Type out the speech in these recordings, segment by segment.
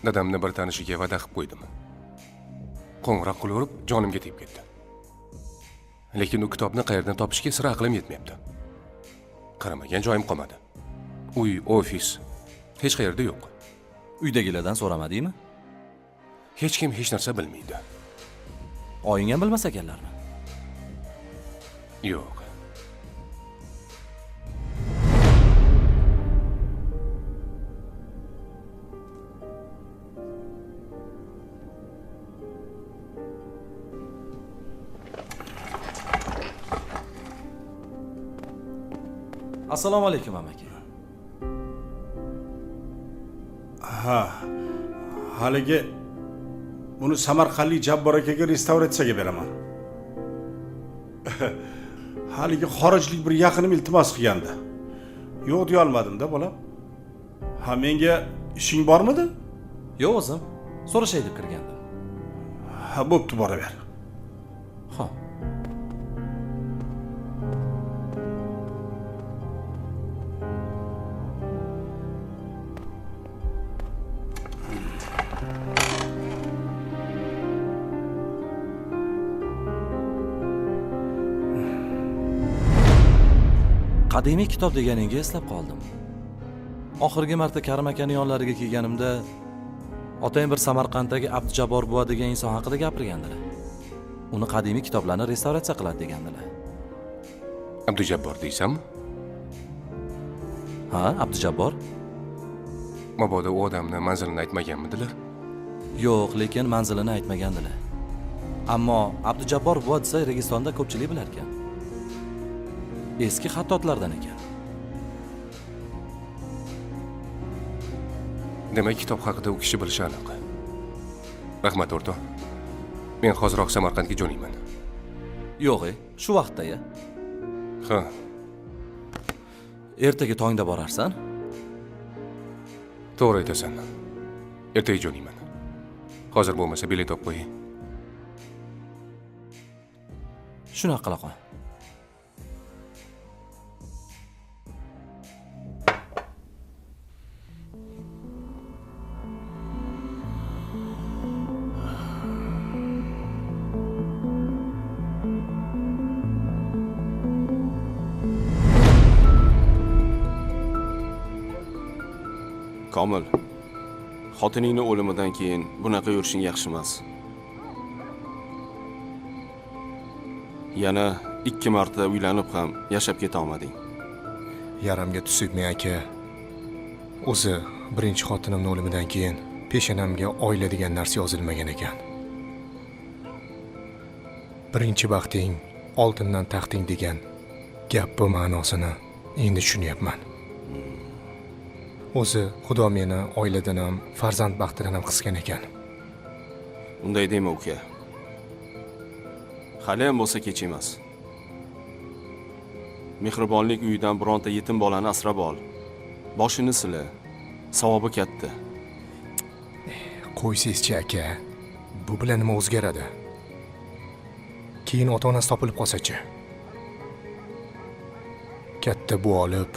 Dadamni bir tanishiga va'da qilib qo'ydim. Qo'ng'iroq qilaverib jonimga tegib ketdi. Lekin u kitobni qayerdan topishga sira aqlim yetmayapti. Qaramagan joyim qolmadi. Uy, ofis hech qayerda yo'q. Uydagilardan so'ramadingmi? Hech kim hech narsa bilmaydi. Oying ham bilmas ekanlarmi? Yo'q. Assalomu alaykum amaki. Ha, haligi buni samarqandlik Jabbor akaga restavratsiyaga beraman. Haligi xorijlik bir yaqinim iltimos qilgandi. Yo'q deya olmadim-da, bolam. Ha, menga ishing bormidi? Yo'q o'zim. So'rashay deb kirgandim. Ha, bo'pti, boraver. Xo'p. Qadimiy kitob deganingga eslab qoldim. Oxirgi marta Karim akani yonlariga kelganimda otang bir Samarqanddagi Abdujabbor buva degan inson haqida gapirgandilar. Uni qadimiy kitoblarni restavratsiya qiladi degandilar. Abdujabbor deysanmi? Ha, Abdujabbor? Mabodo u odamni manzilini aytmaganmidilar? Yo'q, lekin manzilini aytmagandilar. Ammo Abdujabbor buva desa Registonda ko'pchilik bilar ekan. Eski xattotlardan ekan. Demak, kitob haqida u kishi bilishi aniq. Rahmat, o'rtoq. Men hoziroq Samarqandga jo'nayman. Yo'q, shu vaqtda-ya. Ha. Ertaga tongda borarsan? To'g'ri aytasan. Ertaga jo'nayman. Hozir bo'lmasa bilet olib qo'ying. Shunaqa qila qol. Komil, xotiningni o'limidan keyin bunaqa yurishing yaxshi emas. Yana 2 marta uylanib ham yashab keta olmading. Yaramga tusibmay aka. O'zi birinchi xotinimni o'limidan keyin peshonamga oila degan narsa yozilmagan ekan. Birinchi baxting oltindan taxting degan gap bu ma'nosini endi tushunyapman. O'zi Xudo meni oiladan ham, farzand baxtidan ham qisgan ekan. Unday dema uka. Hali ham bo'lsa kech emas. Mehribonlik uyidan bironta yetim bolani asrab ol. Boshini sila. Savobi katta. Qo'ysangizchi aka, bu bilan nima o'zgaradi? Keyin ota-onasi topilib qolsa-chi? Katta bu olib,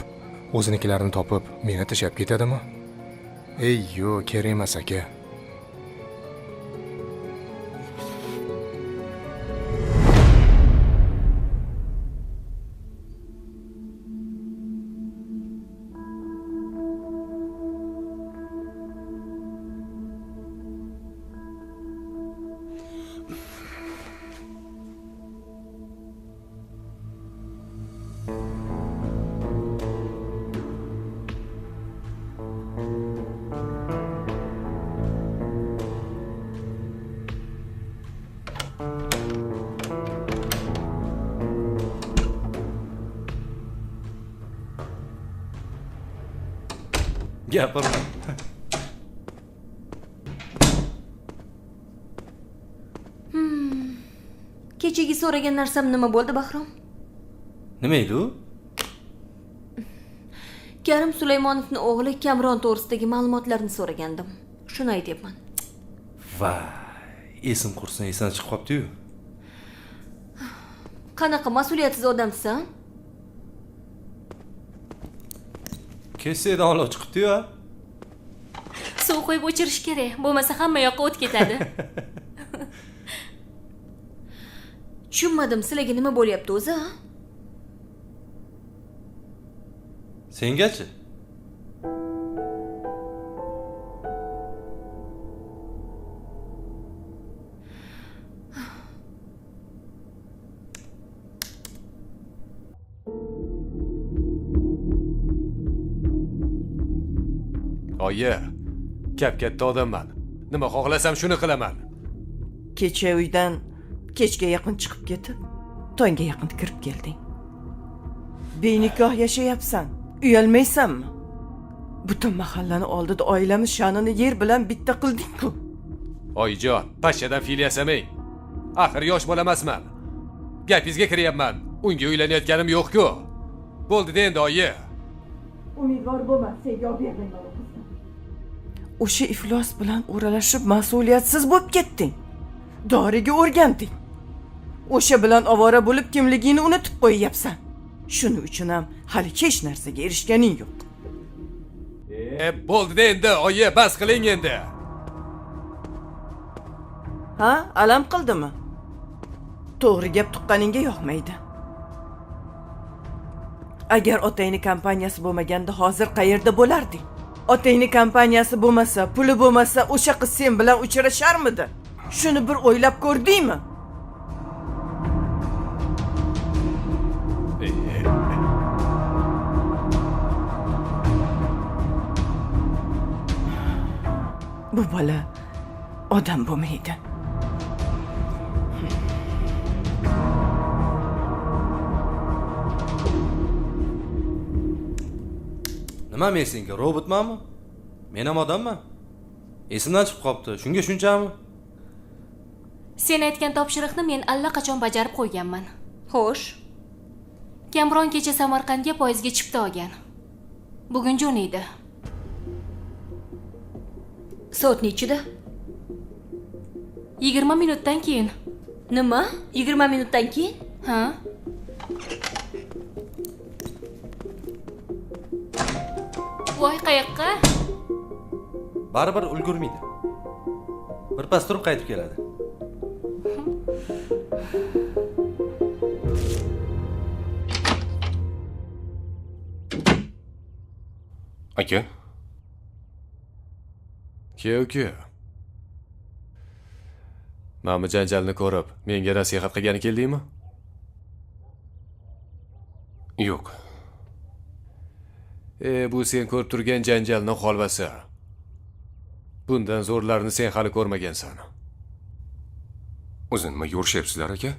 o'zinikilarini topib, meni tashlab ketadimi? Ey, yo'q, kerak emas aka. Gapirma. Kechagi so'ragan narsam nima bo'ldi, Bahrom? Nima edi u? Karim Sulaymonovning o'g'li Kamron to'g'risidagi ma'lumotlarni so'ragandim. Shuni aytyapman. Voy, esim qursin, esdan chiqib qopti-yu. Qanaqa mas'uliyatsiz odamsan? Kessadan olov chiqibdi-yu. Suv qo'yib o'chirish kerak, bo'lmasa hamma yoqqa o't ketadi. Tushunmadim, sizlarga nima bo'lyapti o'zi, ha? Sengachi? Oyi, kap-katta odamman. Nima xohlasam shuni qilaman. Kecha uydan kechga yaqin chiqib ketib, tongga yaqin kirib kelding. Benikoh yashayapsan, uyalmaysanmi? Butun mahallani oldida oilamiz sha'nini yer bilan bitta qilding-ku. Oyijon, pashshadan fil yasamang. Axir yosh bola emasman. Gapingizga kiryapman. Unga uylanayotganim yo'q-ku. Bo'ldi-da endi, oyi. Umidvor bo'lma, senga olib bermayman u qizni. O'sha iflos bilan o'ralashib mas'uliyatsiz bo'lib ketding. Doriga o'rganding. O'sha bilan ovora bo'lib kimligingni unutib qo'yyapsan. Shuning uchun ham hali hech narsaga erishganing yo'q. Bo'ldi-da endi, oyi, bas qiling endi. Ha, alam qildimi? To'g'ri gap tuqqaningga yoqmaydi. Agar otangning kompaniyasi bo'lmaganda hozir qayerda bo'larding? Otangning kompaniyasi bo'lmasa, puli bo'lmasa, o'sha qiz sen bilan uchrasharmidi? Shuni bir o'ylab ko'rdingmi? Bu bola odam bo'lmaydi. Nima men senga robotmanmi? Men ham odamman. Esimdan chiqib qopti. Shunga shunchami? Sen aytgan topshiriqni men allaqachon bajarib qo'yganman. Xo'sh. Kamron kecha Samarqandga poyezdga chipta olgan. Bugun jo'naydi. Soat nechida? 20 minutdan keyin. Nima? 20 minutdan keyin? Ha? Voy, qayoqqa? Baribir ulgurmaydi. Birpas turib qaytib keladi. Aka. Ke-uka. Mana bu janjalni ko'rib, menga nasihat qilgani keldingmi? Yo'q. Bu sen ko'rib turgan janjalning holvasi. Bundan zo'rlarini sen hali ko'rmagansan. O'zi nima yo'rishyapsizlar, aka?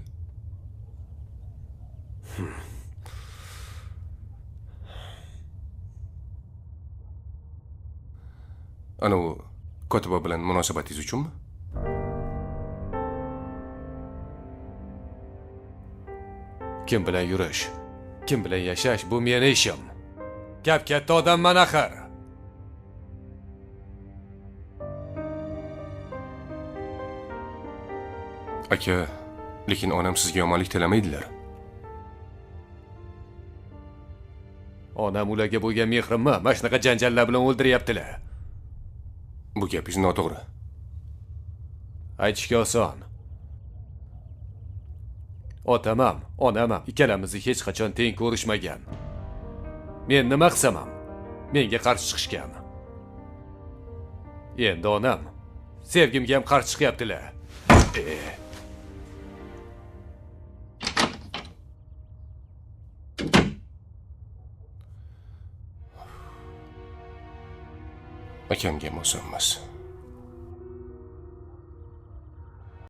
Ana u kotiba bilan munosabatingiz uchunmi? Kim bilan yurish, kim bilan yashash bu meni ishim. Gap katta odamman axir. Aka, lekin onam sizga yomonlik tilamaydilar. Onam ularga bo'lgan mehrimni mana shunaqa janjallar bilan o'ldiryaptilar. Bu gapingiz noto'g'ri. Aytishga oson. Otam ham, onam ham ikkalamizni hech qachon teng ko'rishmagan. Men nima qilsam ham menga qarshi chiqishgan. Endi onam sevgimga ham qarshi chiqyaptilar. Akamga mos emas.